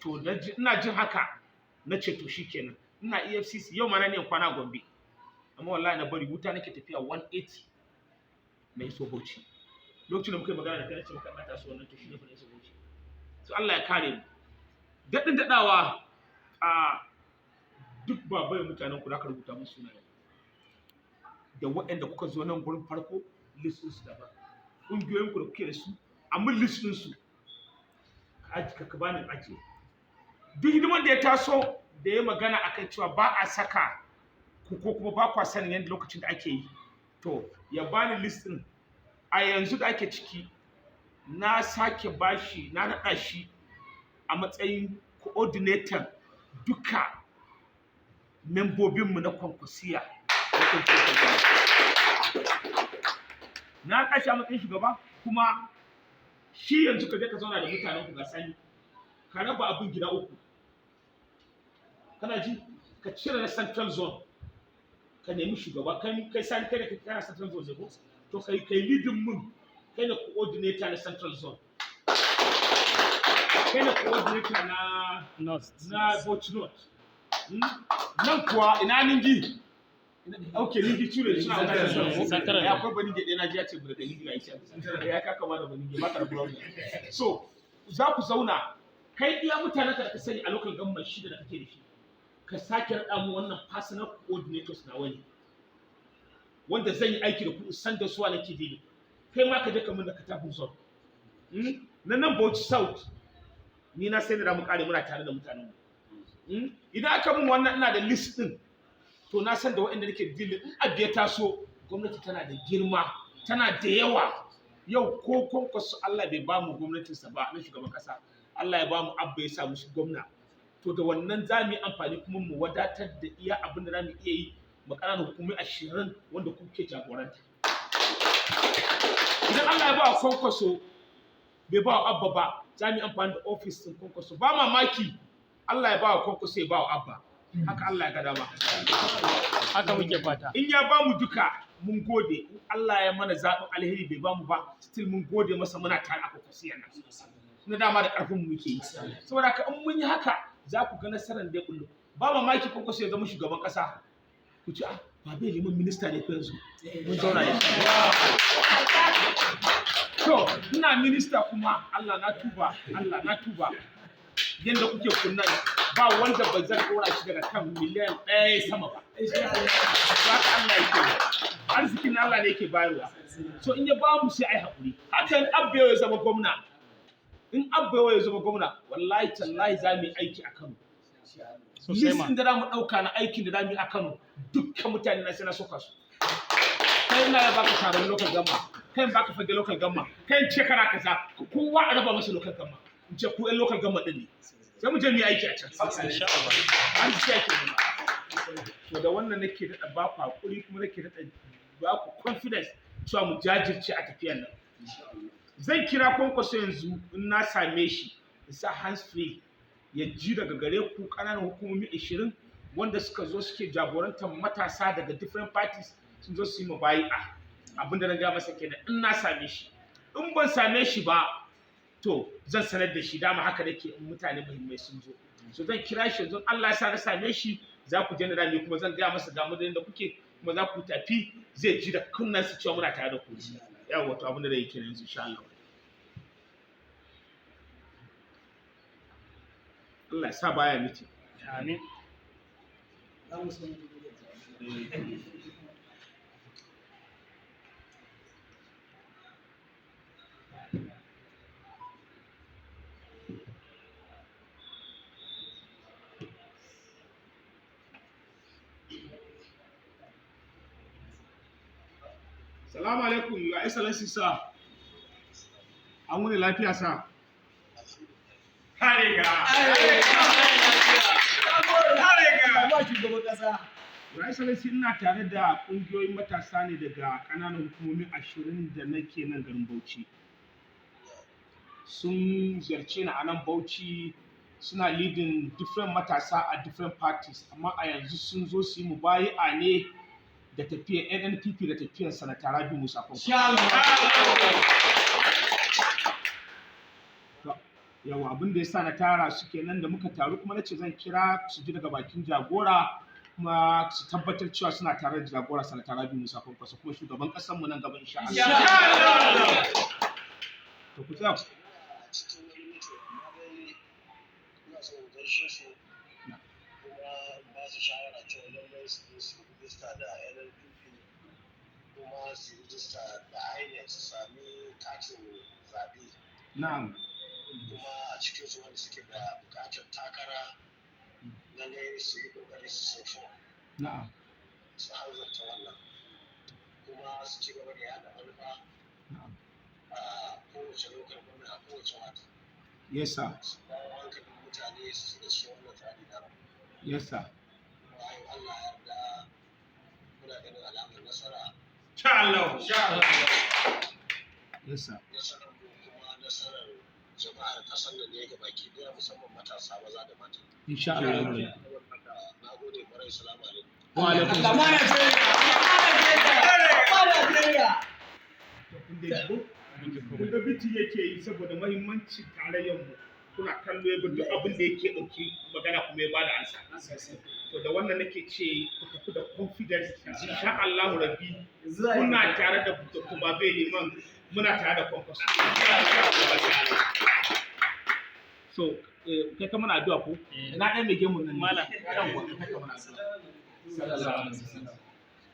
To ina jin haka, na ce to shikenan. Ina EFCC yau ma na ne kwana Gombe, amma wallahi na bari wuta nake tafiya 180 na iso Bauchi. Lokacin da muka yi magana da kai na ce maka na taso wannan, to shi ne fa na iso Bauchi. So Allah ya kare mu. Daɗin daɗawa a duk babai mutanen ku da aka rubuta musu sunaye da waɗanda kuka zo nan gurin farko, list ɗinsu daban, ƙungiyoyin ku da kuke da su, amma list ɗinsu ka aji ka bani ajiye. Duk hidiman da ya taso da ya magana akan cewa ba a saka ku ko kuma ba kwa sanin yadda lokacin da ake yi, to ya bani list ɗin. A yanzu da ake ciki, na sake bashi, na naɗa shi a matsayin coordinator duka membobinmu na Kwankwasiya. Na naɗa shi a matsayin shugaba, kuma shi yanzu ka je ka zauna da mutanen ku ga sani, ka raba abin gida uku, kana ji, ka cire na Central Zone, ka nemi shugaba. Kai sani, kai da kai kana Central Zone zai ko, to kai leading mun, kai ne coordinator na Central Zone, kai ne coordinator na North. Na Bauchi North. Nan kuwa ina Ningi? Ok, Ningi cure suna wata. Central. Ya akwai Baninge ɗaya, na ji ya ce daga Ningi ga isha ya ka kama da Baninge ba ka da problem. So za ku zauna, kai iya mutanen ka da ka sani a local government shida da kake da shi, ka sake raɗa mu wannan personal coordinators na wani wanda zan yi aiki da ku, san da suwa nake dealing. Kai ma ka je ka mun da Katafin Zone. Na nan Bauchi South, ni na sai da mu kare muna tare da mutanen mu. Idan aka mun wannan, ina da list din, to na san da waɗanda nake dealing. In abu ya taso, gwamnati tana da girma, tana da yawa. Yau ko Kwankwaso Allah bai ba mu gwamnatinsa ba na shugaban kasa, Allah ya ba mu Abba ya sa musu gwamna, to da wannan za mu yi amfani kuma mu wadatar da iya abin da za mu iya yi mu ƙananan hukumomi 20 wanda kuke jagoranta. Idan Allah ya ba wa Kwankwaso bai ba wa Abba ba, za mu yi amfani da ofis ɗin Kwankwaso. Ba mamaki Allah ya ba wa Kwankwaso ya ba wa Abba, haka Allah ya ga dama. Haka muke fata. In ya ba mu duka, mun gode. In Allah ya mana zaɓin alheri bai ba mu ba, still mun gode masa, muna tare a Kwankwasiyar nan na dama da ƙarfin mu muke yi. Saboda haka in mun yi haka, za ku ga nasarar da ya kullu. Ba mamaki Kwankwaso ya zama shugaban ƙasa, ku ci ah ba bai liman minista ne fa yanzu mun zauna da shi. To ina minista kuma, Allah na tuba, Allah na tuba, yadda kuke kunnan ba wanda ba zan dora shi daga kan miliyan 1 sama ba. Haka Allah yake, arzikin Allah ne yake bayarwa. So in ya ba mu sai ai haƙuri. Hakan Abba ya zama gwamna, in Abba ya zama gwamna, wallahi tallahi za mu yi aiki a Kano. Sosai ma. List da za mu ɗauka na aikin da za mu yi a Kano, dukkan mutane na sai na soka su. Kai ina ya baka taron local government, kai in baka Fage local government, kai in ce kana kaza, kowa a raba masa local government, in ce ku ɗan local government ɗin ne, sai mu je mu yi aiki a can. Insha Allah. An ce ake nema. To da wannan nake daɗa ba ku haƙuri, kuma nake daɗa ba ku confidence cewa mu jajirce a tafiyan nan. Zan kira Kwankwaso yanzu in na same shi, in sa hands free ya ji daga gare ku ƙananan hukumomi 20 wanda suka zo suke jagorantar matasa daga different parties, sun zo su yi mubayi'a. Abinda na gaya masa kenan in na same shi. In ban same shi ba, to zan sanar da shi. Dama haka nake in mutane muhimmai sun zo. So zan kira shi yanzu, Allah ya sa na same shi, za ku je na rami, kuma zan gaya masa ga da kuke, kuma za ku tafi, zai ji da kunnansa cewa muna tare da ku. Yawa, to abinda da yake yanzu insha Allah. Allah ya sa baya miki. Amin. Za mu san. Salamu alaikum, Your Excellency sir. An wuni lafiya, sir? Harega! Ba shugaban kasa. Your Excellency, ina tare da ƙungiyoyin matasa ne daga ƙananan hukumomi 20 da nake nan garin Bauchi. Sun ziyarce ni a nan Bauchi, suna leading different matasa a different parties, amma a yanzu sun zo su yi mubayi'a ne da tafiyar NNPP da tafiyar Sanata Rabiu Musa Kwankwaso. Yawa, abin da ya sa na tara su kenan. Da muka taru kuma na ce zan kira su ji daga bakin jagora, kuma su tabbatar cewa suna tare da jagora Sanata Rabiu Musa Kwankwaso, kuma shugaban ƙasar mu nan gaba, insha Allah. To, ku tsaya. Cikin wani mutu, amma dai ina so in gaishe su kuma ba su shawara cewa lallai su je su rijista da NNPP, kuma su rijista da INEC su sami katin zaɓe. Kuma a cikin su wanda suke da buƙatar takara, lallai su yi ƙoƙari su sai fom, su hanzarta wannan, kuma su ci gaba da yaɗa manufa a kowace lokacin gwamnati, a kowace wata, Yes sir. su dawo hankalin mutane su shiga cikin wannan tsari na. Yes sir. Kuma in Allah ya yarda muna ganin alamar nasara. Yes sir. Nasarar mu kuma nasarar jama'ar kasar nan ne gabaki daya, musamman matasa maza da mata. Insha Allah. Na gode kwarai, salamu alaikum. Wa alaikum Allah ma Najeriya. Ma Najeriya. Kun dai ji ko? Kun ga biti yake yi saboda mahimmancin tarayyar mu. Kuna kallo ya bi duk abin da yake ɗauki magana kuma ya bada ansa. To, da wannan nake ce ku tafi da confidence, insha Allahu Rabbi. Muna tare da Dr. Babe Liman, muna tare da Kwankwaso. So, kai ka mana addu'a ko? Eh. Ina ɗan mai gemun nan ne? Malam. Yawwa, kai ka mana addu'a. Sallallahu alaihi wasallam.